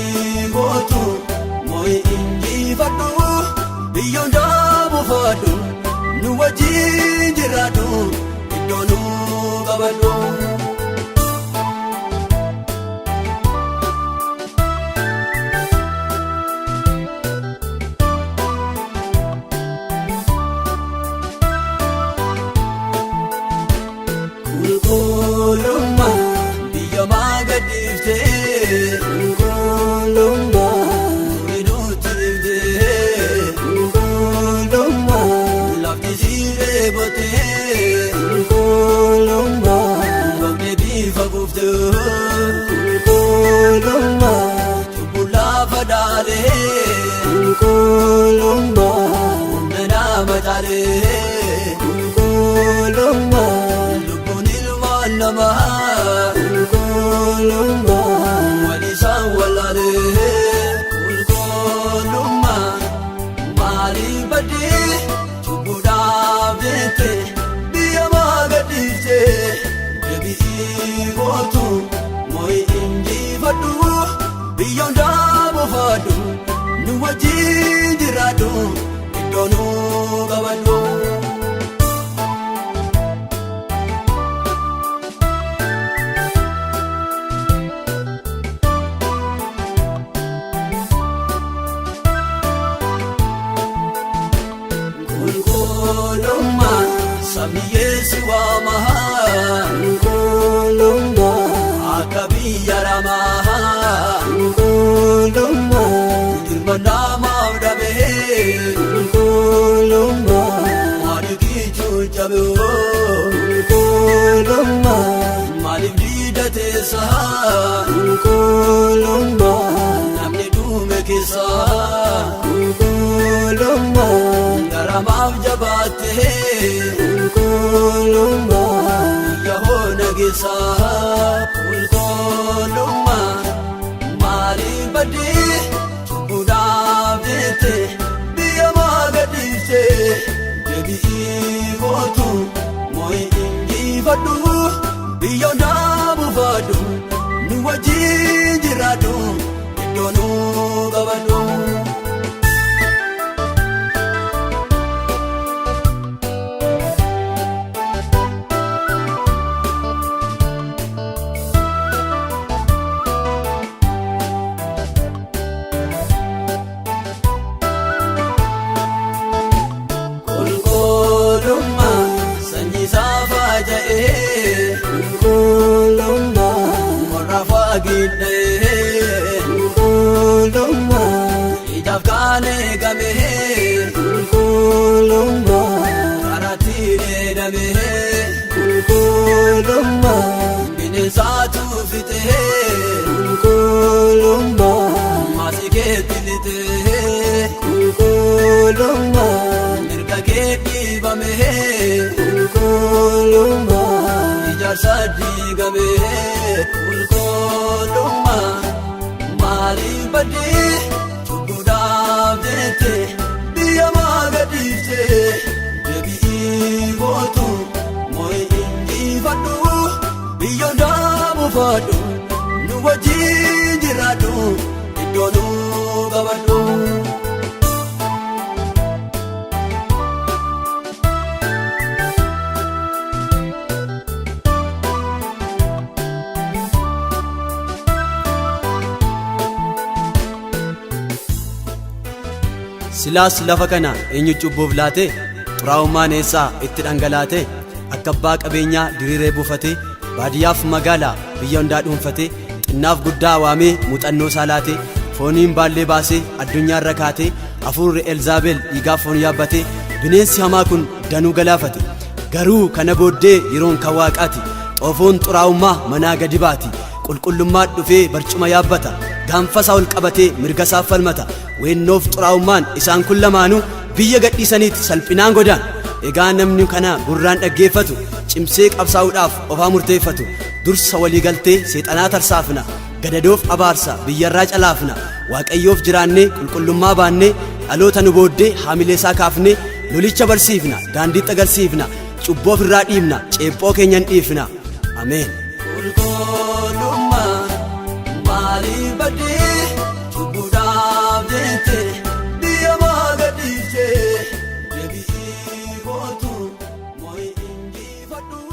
Deebi'ii kootu moo'i injifadhu biyyoon daabuufadhu nu wajjin jiraadhu iddoo nu qabadhu. Qulqullummaa biyya maa gadhiiftee qulqullummaa nuti dhiiftee qulqullummaa lafti siiree botee qulqullummaa gomee bifa kuftee qulqullummaa cubbuu lafa dhaalee qulqullummaa humna nama caalee qulqullummaa lubbuun ilmaan namaa qulqullummaa wal isaan wallaalee qulqullummaa maaliif baddee cubbuudhaaf jettee biyya maa gadhiiftee deebi'ii kootu moo'i injifadhu biyyoon daabuufadhu nu wajjin jiraadhu iddoo nu qabadhu. Qulqullummaa sabni Yesu waamahaa. Qulqullummaa akka biyya ramaa. Qulqullummaa ilma namaaf dhabee. Qulqullummaa maaliif kichuu cabee. Qulqullummaa maaliif diida teessaa. Qulqullummaa namni dhume keessaa. Qulqullummaa garamaaf jabaattee. Qulqullummaa biyya hoona keessaa. Qulqullummaa maaliif baddee cubbuudhaaf jettee biyya maa gadhiiftee deebi'ii kootu moo'i injifadhu biyyoon daabuufadhu nu wajjin jiraadhu iddoo nu qabadhu. Qulqullummaa sanyii saafaa ja'ee qulqullummaa warra faagidhee qulqullummaa ijaaf kaan eegamee qulqullummaa karaatti dheedamee qulqullummaa bineensaatu fixee qulqullummaa maasii keetti lixee qulqullummaa mirga kee dhiibamee qulqullummaa ijaarsa diigamee qulqullummaa maaliif baddee cubbuudhaaf jettee biyya maa gadhiiftee deebi'ii kootu moo'i injifadhu biyyoon daabuufadhu nu wajjin jiraadhu iddoo nu qabadhu. Silaas lafa kana eenyu cubbuuf laate xuraa'ummaan eessaa itti dhangalaate akka abbaa qabeenyaa diriiree buufate baadiyyaaf magaalaa biyya hundaa dhuunfate xinnaaf guddaa waamee muuxannoo isaa laate fooniin baallee baasee addunyaarra kaate hafuurri Elzaabel dhiigaaf foon yaabbate bineensi hamaa kun danuu galaafate garuu kana booddee yeroon kan waaqaati xoofoon xuraa'ummaa manaa gadi baati qulqullummaa dhufee barcuma yaabbata gaanfa isaa ol qabatee mirga isaa falmata weennoof xuraa'ummaan isaan kun lamaanuu biyya gadhiisaniitti salphinaan godaan egaa namni kana gurraan dhaggeeffatu cimsee qabsaa'uudhaaf ofaa murteeffatu dursa walii galtee seexanaa tarsaafna gadadoof abaarsa biyyarraa calaafna waaqayyoof jiraannee qulqullummaa baannee dhaloota nu booddee haamilee isaa kaafnee lolicha barsiifna daandiitti agarsiifna cubboo ofirraa dhiibna ceephoo keenya hin dhiifna ameen. Qulqullummaa maaliif baddee Dubbadhu.